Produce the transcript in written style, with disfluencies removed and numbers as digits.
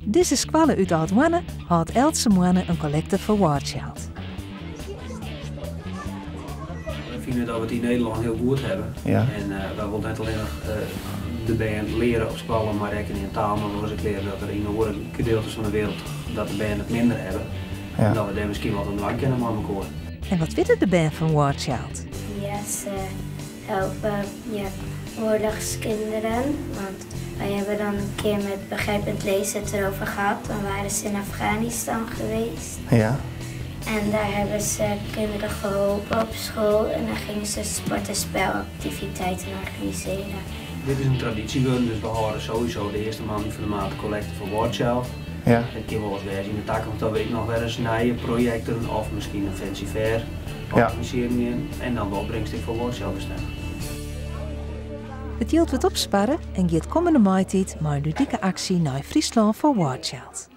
Dizze skoalle út Aldhoarne hâldt eltse moanne in kollekte foar War Child. Wy fine dat we it yn Nederlân hiel goed hawwe. En wy wolle net allinnich de bern leare op skoalle mei rekkenjen en taal, mar we wolle ek leare dat der yn oare gedeeltes fan de wereld dat de bern it minder hawwe. En dat we dêr miskien wat oan dwaan kinne mei mekoar. En wat witte de bern fan War Child? Ja, se helpe ja, oorlogskinderen. Want wij hebben dan een keer met Begrijpend Lezen het erover gehad. Dan waren ze in Afghanistan geweest. Ja. En daar hebben ze kinderen geholpen op school. En dan gingen ze sport- en spelactiviteiten organiseren. Dit is in tradysje wurden, dus we hâlde sowieso de earste moandei fan de maand de kollekte foar War Child. Ja. It kin wolris wêze yn de takomst dat we ek noch wer ris nije projekten of miskien in Fancy Fair organisearjen gean en dan de opbringst ek foar War Child bestimme. It jild wurdt opsparre en giet kommende maitiid mei in ludike aksje nei Fryslân foar War Child.